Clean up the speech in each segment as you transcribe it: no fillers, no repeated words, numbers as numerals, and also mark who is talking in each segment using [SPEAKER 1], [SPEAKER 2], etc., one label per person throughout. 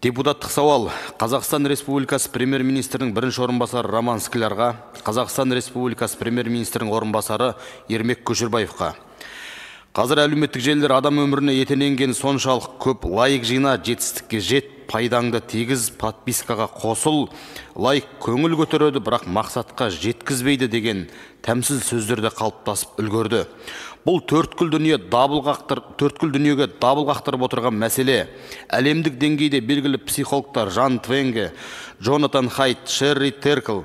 [SPEAKER 1] Депутаттық сауал Қазақстан Республикасы Премьер-министрінің бірінші орынбасары Роман Склярға, Қазақстан Республикасы Премьер-министрінің орынбасары Ермек Көшербаевқа. Қазір әлеуметтік желілер адам өміріне етене енген соншалық көп лайк жина, жетістікке жет, пайдаңды тигіз, подпискаға қосыл, лайк көңіл көтереді, бірақ мақсатқа жеткізбейді деген тәмсіл сөздер де қалыптасып үлгерді. Бұл төрткүл дүниеге дабыл қақтырып отырған мәселе. Әлемдік деңгейде белгілі психологтар Жан Твенге, Джонатан Хайт, Шерри Теркл,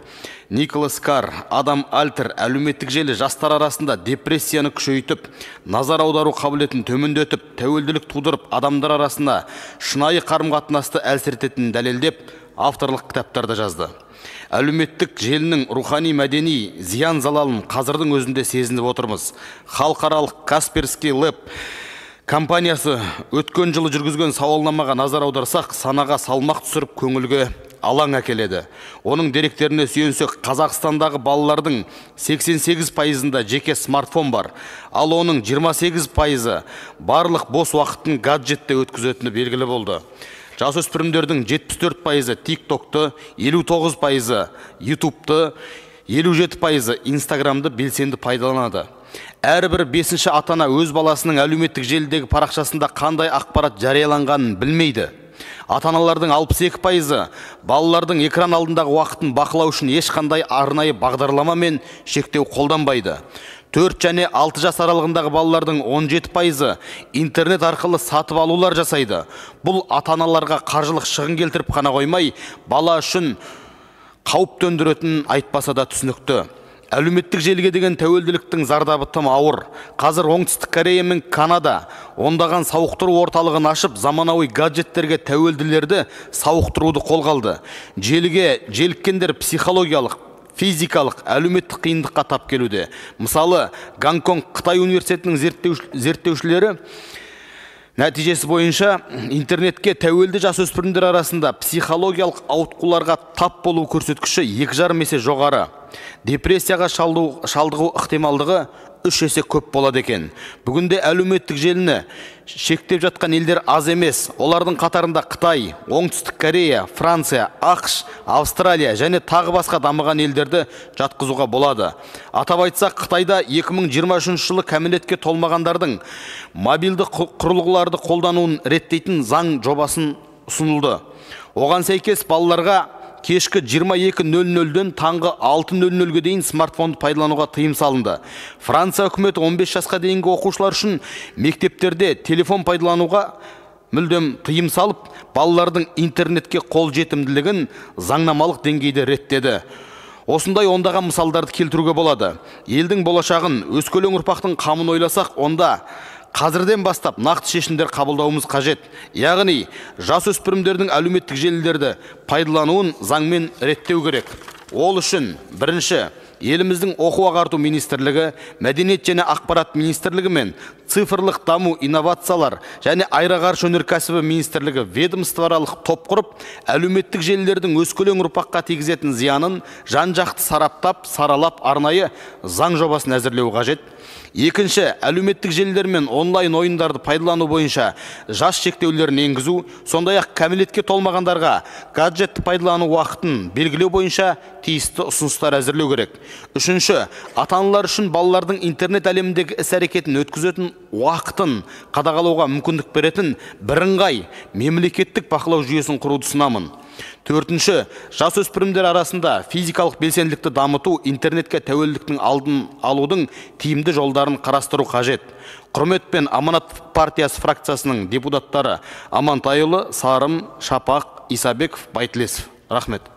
[SPEAKER 1] Николас Карр, Адам Альтер әлеуметтік желі жастар арасында депрессияны күшейтіп, назар аудару қабілетін төмендетіп, тәуелділік тудырып, адамдар арасында шынайы қарым-қатынасты әлсірететінін дәлелдеп, авторлық кітаптарды жазды. Әлеуметтік желінің рухани мәдени зиян залалын қазірдің өзінде сезініп отырмыз. Халықаралық Касперский Лэб компаниясы өткен жылы жүргізген сауалнамаға назар аударсақ, санаға салмақ түсіріп, көңілге алаң әкеледі. Оның деректеріне сүйенсек, Қазақстандағы балалардың 88%-ында жеке смартфон бар, ал оның 28%-ы барлық бос уақытын гаджетте өткізетіні белгілі болды. Жасөспірімдердің 74%-ы TikTokты, 59%-ы YouTube'ты, 57%-ы Instagramды белсенді пайдаланады. Әрбір бесінші ата-ана өз баласының әлеуметтік желідегі парақшасында қандай ақпарат жарияланғанын білмейді. Ата-аналардың 62%-ы балалардың экран алдындағы уақытын бақылау үшін ешқандай арнайы бағдарлама мен шектеу қолданбайды. 4 және 6 жас аралығындағы балалардың 17%-ы интернет арқылы сатып алулар жасайды. Бұл ата-аналарға қаржылық шығын келтіріп қана қоймай, бала үшін қауіп төндіретінін айтпаса да түсінікті. Әлеуметтік желіге деген тәуелділіктің зардабы тым ауыр. Қазір Оңтүстік Корея мен Канада ондаған сауықтыру орталығын ашып, заманауи гаджеттерге тәуелділерді сауықтыруды қолға алды. Желіге желіккендер психологиялық, физикалық, әлеуметтік қиындыққа тап келуде. Мысалы, Гонконг Қытай университетінің зерттеушілері нәтижесі бойынша интернетке тәуелді жасөспірімдер арасында психологиялық ауытқуларға тап болу көрсеткіші 2,5 есе жоғары. Депрессияға шалдығу ықтималдығы 3 есе көп болады екен. Бүгінде әлеуметтік желіні шектеп жатқан елдер аз емес. Олардың қатарында Қытай, Оңтүстік Корея, Франция, АҚШ, Австралия және тағы басқа дамыған елдерді жатқызуға болады. Атап айтсақ, Қытайда 2023 жылы кәмелетке толмағандардың мобильді құрылғыларды қолдануын реттейтін заң жобасын ұсынылды. Оған сәйкес балаларға кешкі 22:00-ден таңғы 6:00-ге дейін смартфонды пайдалануға тыйым салынды. Франция үкіметі 15 жасқа дейінгі оқушылар үшін мектептерде телефон пайдалануға мүлдем тыйым салып, балалардың интернетке қол жетімділігін заңнамалық деңгейде реттеді. Осындай ондаған мысалдарды келтіруге болады. Елдің болашағын, өскелең ұрпақтың қамын ойласақ, онда қазірден бастап нақты шешімдер қабылдауымыз қажет. Яғни, жасөспірімдердің әлеуметтік желілерді пайдалануын заңмен реттеу керек. Ол үшін бірінші, еліміздің оқу ағарту министрлігі, мәдениет және ақпарат министрлігі мен цифрлық даму, инновациялар және аэроғарыш өнеркәсібі министрлігі ведомствоаралық топ құрып, әлеуметтік желілердің өскелең ұрпаққа тигізетін зиянын жан-жақты сараптап, саралап арнайы заң жобасын әзірлеу қажет. Екінші, әлеуметтік желілер мен онлайн ойындарды пайдалану бойынша жас шектеулерін енгізу, сондай-ақ кәмелетке толмағандарға гаджетті пайдалану уақытын белгілеу бойынша тиісті ұсыныстар әзірлеу керек. Үшінші, ата-аналар үшін балалардың интернет әлеміндегі іс-әрекетін өткізетін уақытын қадағалауға мүмкіндік беретін бірыңғай мемлекеттік бақылау жүйесін құруды ұсынамын. Төртінші, жасөспірімдер арасында физикалық белсенділікті дамыту, интернетке тәуелділіктің алдын алудың тиімді жолдарын қарастыру қажет. Құрметпен, Аманат партиясы фракциясының депутаттары Амантайұлы, Сарым, Шапақ, Исабеков, Байтілесов. Рахмет.